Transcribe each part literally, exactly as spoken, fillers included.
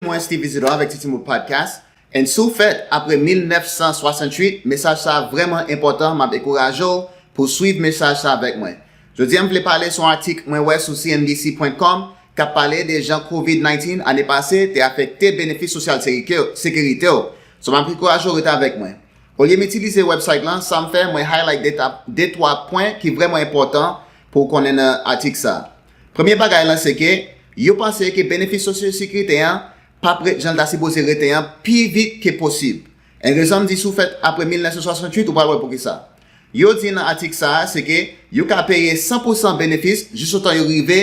mwen Steve Isidore avèk Titimo Podcast. And si w fèt apre mil nèf san swasantuit, mesaj sa a vrèman enpòtan, m ap enkouraje w pou w swiv mesaj sa a avèk mwen. Jodi a, m vle pale sou yon atik mwen wè sou C N B C point com k ap pale de jan covid nineteen ane pase te afekte benefis sosyal sekirite w. So, m ap enkouraje w rete avèk mwen. Olye m itilize website lan, sa m fè, mwen highlight de ta-, de twa pwen ki vrèman enpòtan pou w konnen nan atik sa a. Premye bagay lan se ke yo panse ke benefis sosyo sekirite an p ap ret jan l ta sipoze rete an pi vit ke posib. And rezon m di si w fèt apre mil nèf san swasantuit, ou pral wè poukisa. Yo di nan atik sa a, se ke yo ka peye san pousan benefis jistotan yo rive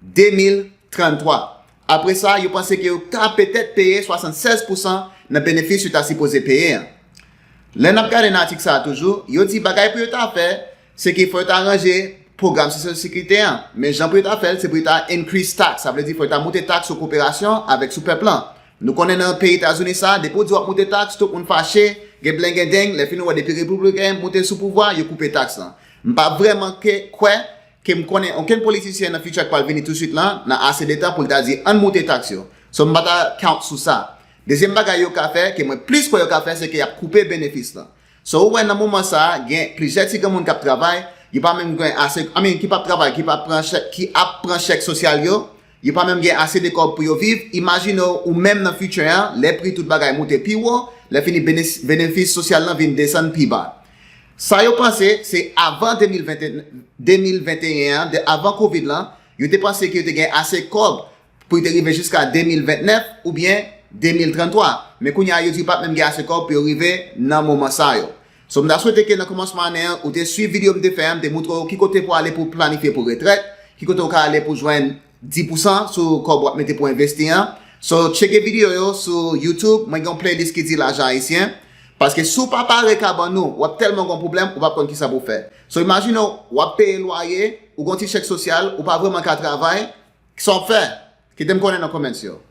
de mil tranntwa. Apre sa, yo panse ke yo ka petèt peye swasannsèz pousan nan benefis yo ta sipoze peye an. Lè n ap gade nan atik sa a toujou, yo di bagay pou yo ta fè, se ke fò yo ta ranje pwogram sosyo sekirite an. Men jan pou yo ta fè l, se pou yo ta increase tax. Sa vle di fò yo ta moute tax sou koperasyon avèk sou pèp lan. Nou konnen nan peyi Etazini sa, depi w di w ap moute tax, tout moun fache, gen blengedeng, lè fini w wè depi repibliken moute sou pouvwa, yo koupe tax lan. M pa vrèman ke, kwè ke m konnen okenn politisyen nan future k pral vini touswit lan, nan ase de tan pou l ta di, "Ann moute tax yo." So, m pa ta count sou sa. Dezyèm bagay yo ka fè, ke mwen plis kwè yo ka fè, se ke y ap koupe benefis lan. So, ou wè nan moman sa a, gen plizyè ti granmoun k ap travay, yo pa menm gen ase, I mean, ki p ap travay, ki p ap pran chèk, ki ap pran chèk sosyal yo, yo pa menm gen ase de kòb pou yo viv. Imajine w, ou menm nan future an, lè pri tout bagay moute pi wo, lè fini benes-, benefis sosyal lan vin desann pi ba. Sa yo panse, se avan de mil venteyen, de mil venteyen an, de, avan covid lan, yo te panse ke yo te gen ase kòb pou yo te rive jiska de mil ventnèf oubyen de mil tranntwa. Men kounye a, yo di yo p ap menm gen ase kòb pou yo rive nan moman sa yo. So, m ta swete ke nan kòmansman ane an, ou te swiv videyo m te fè an, m te moutre w ki kote pou ale pou planifye pou retrèt, ki kote w ka ale pou jwenn dis pousan sou kòb w ap mete pou envesti an. So, tcheke videyo yo sou YouTube, mwen gen yon playlist ki di Lajan Ayisyen. Paske si w pa pare kabann ou, w ap tèlman gen yon pwoblèm, ou p ap konn kisa pou w fè. So, imajine w, w ap peye lwaye, ou gen yon ti chèk sosyal, ou pa vrèman ka travay, sa w ap fè? Kite m konnen nan comments yo.